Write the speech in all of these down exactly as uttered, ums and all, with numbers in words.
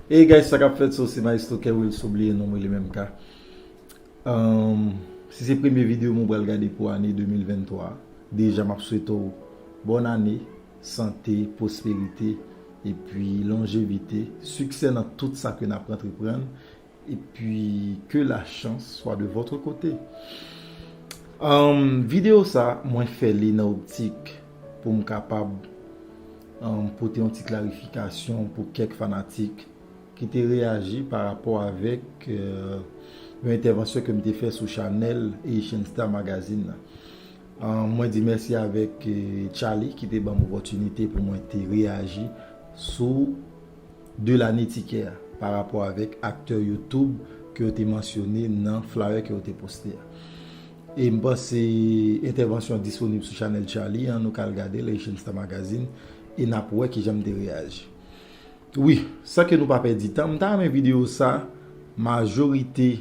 Hey guys, sa k ap fèt? So, se Maestro Kerwil, so bliye non mwen li menm ka. Um, si se premye videyo mwen pral gade pou ane de mil venntwa, deja m ap swete w bòn ane, sante, pwosperite, epi lonjevite, siksè nan tout sa ke n ap antreprann, epi ke la chance soit de votre côté. Um, videyo sa, mwen fè li nan optik pou m kapab um, pote yon ti klarifikasyon pou kèk fanatik ki te reyaji pa rapò avèk euh, yon entèvansyon ke m te fè sou chanèl Haitian Star Magazine nan. Um, mwen di mèsi avèk euh, Charlie ki te ban m opòtinite pou mwen te reyaji sou de lane tikè a pa rapò avèk aktè YouTube ke yo te mansyone nan flyer ke yo te poste a. E m panse entèvansyon an disponib sou chanèl Charlie an, nou ka al gade l, Haitian Star Magazine, e n ap wè kijan m te reyaji. Wi, san ke nou pa pèdi tan, m ta renmen videyo sa, majorite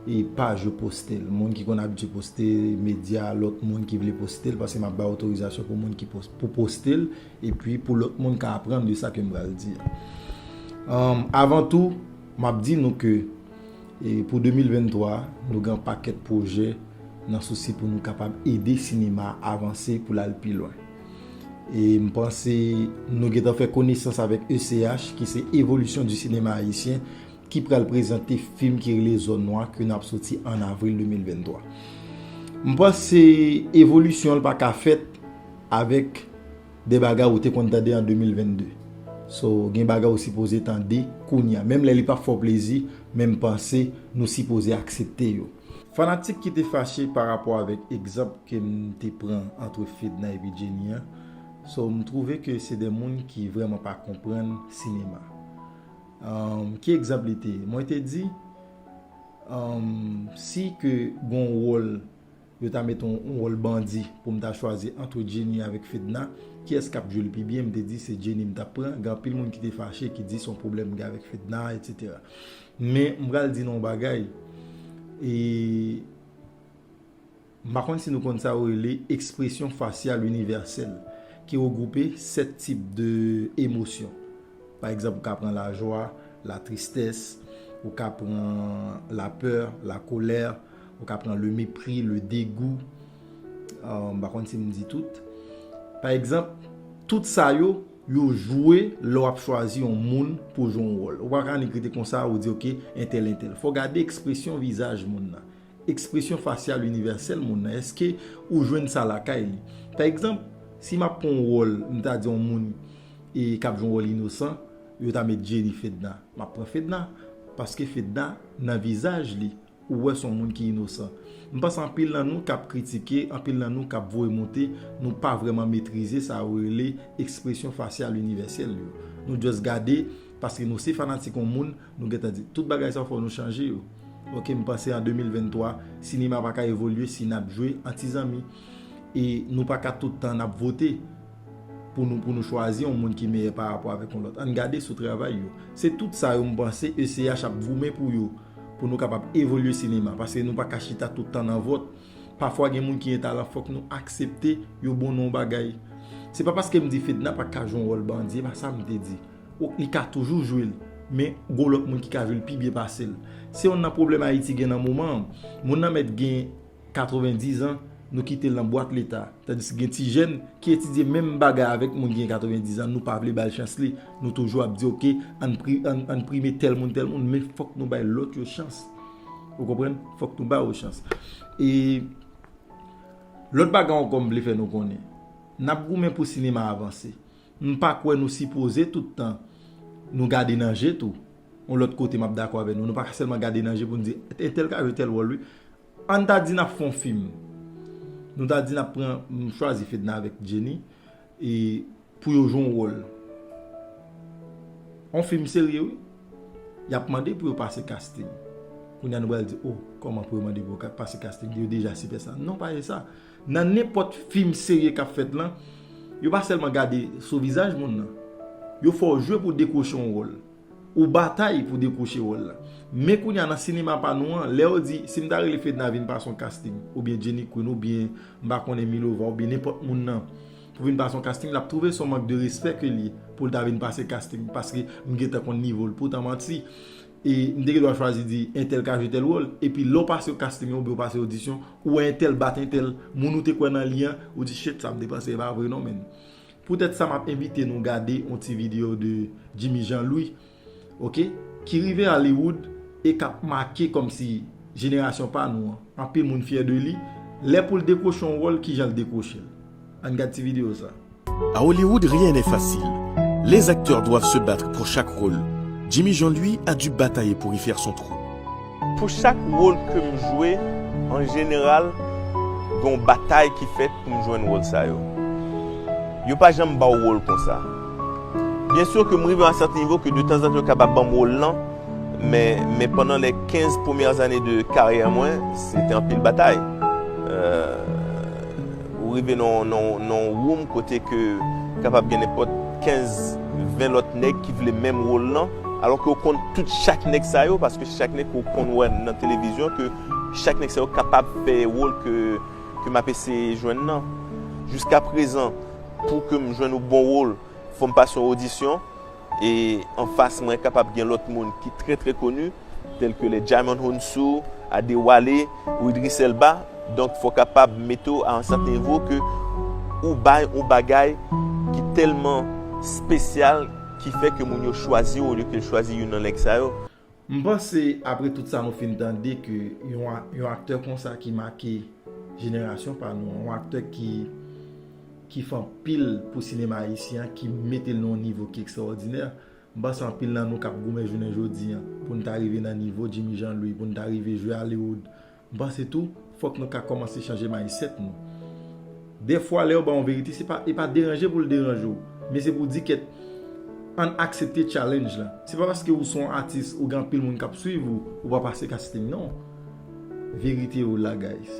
e paj yo poste l. Moun ki konn abitye poste medya, lòt moun ki vle poste l, paske m ap bay otorizasyon pou moun ki pos- pou poste l, epi pou lòt moun ka aprann de sa ke m pral di a. Um, avan tou, m ap di nou ke e pou de mil venntwa, nou gen yon pakèt pwojè nan sousi pou nou kapab ede sinema a avanse pou l al pi lwen. E m panse nou gentan fè konesans avèk E C H, ki se Evolisyon di Sinema Ayisyen, ki pral prezante fim ki rele Zòn Nwa ke n ap soti an avril de mil venntwa. M panse evolisyon l pa ka fèt avèk de bagay ou te konn tande an de mil vennde. So, gen bagay ou sipoze tande kounye a. Menm lè li p ap fè w plezi, men m panse nou sipoze aksepte yo. Fanatik ki te fache pa rapò avèk egzanp ke m te pran ant Fedna epi Jenny an, so, m twouve ke se de moun ki vrèman pa konprann sinema. Um, ki egzanp li te ye? Mwen te di, um, si ke gon wòl yo ta mete yon, yon wòl bandi pou m ta chwazi ant Jenny avèk Fedna, kiyès k ap jwe l pi byen? M te di se Jenny m t ap pran. Gen anpil moun ki te fache, ki di se yon pwoblèm m gen avèk Fedna, etsetera. Men m pral di nou yon bagay, e m pa konn si nou konn sa yo rele ekspresyon fasyal inivèsèl, ki regwoupe sèt tip de emosyon. Pa egzanp, ou ka pran lajwa, latristès, ou ka pran lapè, lakolè, ou ka pran le mépris, le dégoût. Ah, m pa konn si m di tout. Pa egzanp, tout sa yo, yo jwe lè w ap chwazi yon moun pou w jwe yon wòl. Ou pa ka annik rete konsa, ou di, "Ok, entèl, entèl." Fò w gade ekspresyon vizaj moun nan, ekspresyon fasyal inivèsèl moun nan. Èske ou jwenn sa lakay li? Pa egzanp, si m ap pran yon wòl, m ta di yon moun e k ap jwe yon wòl inosan, yo ta met Jenny Fedna. M ap pran Fedna, paske Fedna, nan vizaj li, ou wè se yon moun ki inosan. M panse anpil nan nou k ap kritike, anpil nan nou k ap voye monte, nou pa vrèman metrize sa yo rele ekspresyon fasyal inivèsèl yo. Nou just gade, paske nou se fanatik yon moun, nou gentan di, "Tout bagay sa yo fò nou chanje yo." Ok, m panse an de mil venntwa, sinema pa ka evolye si n ap jwe an ti zanmi. E nou pa ka tout tan n ap vote pou nou, pou nou chwazi yon moun ki meyè pa rapò avèk yon lòt. Ann gade sou travay yo. Se tout sa yo m panse E C H ap goumen pou yo, pou nou kapab evolye sinema, paske nou pa ka chita tout tan nan vòt. Pafwa gen moun ki gen talan, fòk nou aksepte yo bon nan yon bagay. Se pa paske m di Fedna pa ka jwe yon wòl bandi, e pa sa m te di. Ou, li ka toujou jwe l, men gon lòt moun ki ka jwe l pi byen pase l. Se youn nan pwoblèm Ayiti gen nan moman an. Moun nan mèt gen katrevendiz an, nou kite l nan bwat leta. Tandiske gen ti jèn ki etidye menm bagay avèk moun ki gen katrevendiz an, nou pa vle ba l chans li. Nou toujou ap di, "Ok, ann pri-, ann, ann prime tèl moun, tèl moun," men fòk nou bay lòt yo chans. Ou konprann? Fòk nou ba yo chans. E lòt bagay ankò m vle fè nou konnen, n ap goumen pou sinema avanse. M pa kwè nou sipoze tout tan nou gade nan je tou. Yon lòt kote m ap dakò avè nou. Nou pa ka sèlman gade nan je pou n di, "Entèl ka jwe tèl wòl, wi." Ann ta di n ap fè yon fim. Nou ta di n ap pran, m chwazi Fedna avèk Jenny, e pou yo jwe yon wòl. Yon fim serye, wi. Y ap mande pou yo pase casting. Kounye a nou pral di, "Oh, kòman pou yo mande pou yo ka-, pase casting? Yo deja sipèsta." Non, pa se sa. Nan nenpòt fim serye k ap fèt lan, yo pa sèlman gade sou vizaj moun nan. Yo fè w jwe pou dekwoche yon wòl. Ou batay pou dekwoche wòl la. Men kounye a nan sinema pa nou an, lè yo di, si m ta rele Fedna vin pase yon casting, oubyen Jenny Queen, oubyen m pa konnen Milova, oubyen nenpòt moun nan, pou vin pase yon casting, l ap twouve se yon mank de respè ke l ye. pou l ta vin pase casting, paske m gentan konn nivo l. Poutan manti, e m te gen dwa chwazi di entèl ka jwe tèl wòl, epi lè w pase casting oubyen w pase odisyon, ou wè entèl bat entèl, moun ou te kwè nan li an, ou di shit, sa m te panse e pa vre non, menn. Poutèt sa, m ap envite nou gade yon ti videyo de Jimmy Jean Louis, oke, ki rive Hollywood e k ap make kòmsi jenerasyon pa nou an. Anpil moun fyè de li. Lè pou l dekwoche yon wòl, kijan l dekwoche l? Ann gad ti videyo sa. À Hollywood, rien n'est facile. Les acteurs doivent se battre pour chaque rôle. Jimmy Jean Louis a dû batailler pour y faire son trou. Pou chak wòl ke m jwe, an jeneral, gen yon batay ki fèt pou m jwenn wòl sa yo. Yo pa janm ba w wòl konsa. Byen si ke m rive a sèten nivo ke de tanzantan yo kapab ban m wòl lan, men, men pandan les quinze premières années de carrière mwen, se te anpil batay. Euh, ou rive nan, nan, nan yon woum kote ke kapab gen nenpòt kenz, ven lòt nèg ki vle menm wòl lan, alò ke ou konn tout chak nèg sa yo, paske chak nèg ke ou konn wè nan televizyon, ke chak nèg sa yo kapab fè wòl ke, ke m ap eseye jwenn nan. Jiska prezan, pou ke m jwenn yon bon wòl, fò m pase yon odisyon, e anfas mwen kapab gen lòt moun ki trè, trè koni, tèl ke les Djimon Hounsou, Adewale, ou Idris Elba. Donk, fò w kapab mete w a yon sèten nivo ke ou bay yon bagay ki tèlman espesyal, ki fè ke moun yo chwazi w olye ke l chwazi youn nan nèg sa yo. M panse, apre tout sa nou fin tande, ke yon a-, yon aktè konsa ki make jenerasyon pa nou, yon aktè ki, ki fè anpil pou sinema ayisyen an, ki mete l nan yon nivo ki ekstraòdinè, m panse anpil nan nou k ap goumen jounen jodi an, pou n ta rive nan nivo Jimmy Jean Louis, pou n ta rive jwe Hollywood, m panse tou, fòk nou ka kòmanse chanje mindset nou. Dèfwa, lè yo ba w yon verite, se pa, e pa deranje pou l deranje w, men se pou w di kèt, ann aksepte challenge lan. Se pa paske ou se yon atis, ou gen anpil moun k ap swiv ou, ou pa pase casting, non. Verite yo la, guys.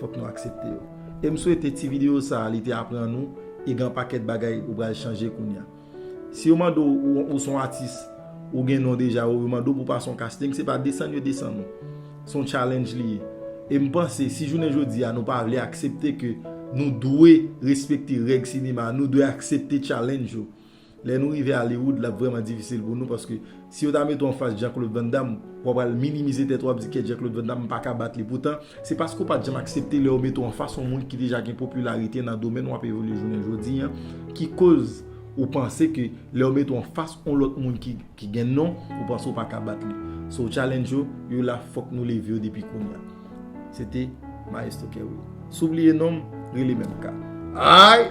Fòk nou aksepte yo. E m swete ti videyo sa a, li te aprann ou, e gen yon pakèt bagay ou pral chanje kounye a. Si yo mande w, ou, ou se yon atis, ou gen non deja, yo mande w pou w pase yon casting, se pa desann yo desann ou. Se yon challenge li ye. E m panse, si jounen jodi a, nou pa vle aksepte ke nou dwe respekte règ sinema, nou dwe aksepte challenge yo. Lè nou rive Hollywood, l ap vrèman difisil pou nou, paske si yo ta mete w anfas Jean-Claude Van Damme, w ap pral minimize tèt ou, w ap di, kèt, Jean-Claude Van Damme, m pa ka bat li. Poutan, se paske w pa t janm aksepte lè yo mete w anfas yon moun ki deja gen popilarite nan domèn w ap evolye jounen jodi an, ki koz ou panse ke lè yo mete w anfas yon lòt moun ki, ki gen non, ou panse w pa ka bat li. So, challenge yo, yo la, fòk nou leve yo depi kounye a. Se te Maestro Kerwin. Si w bliye non m, rele menm ka. Ay!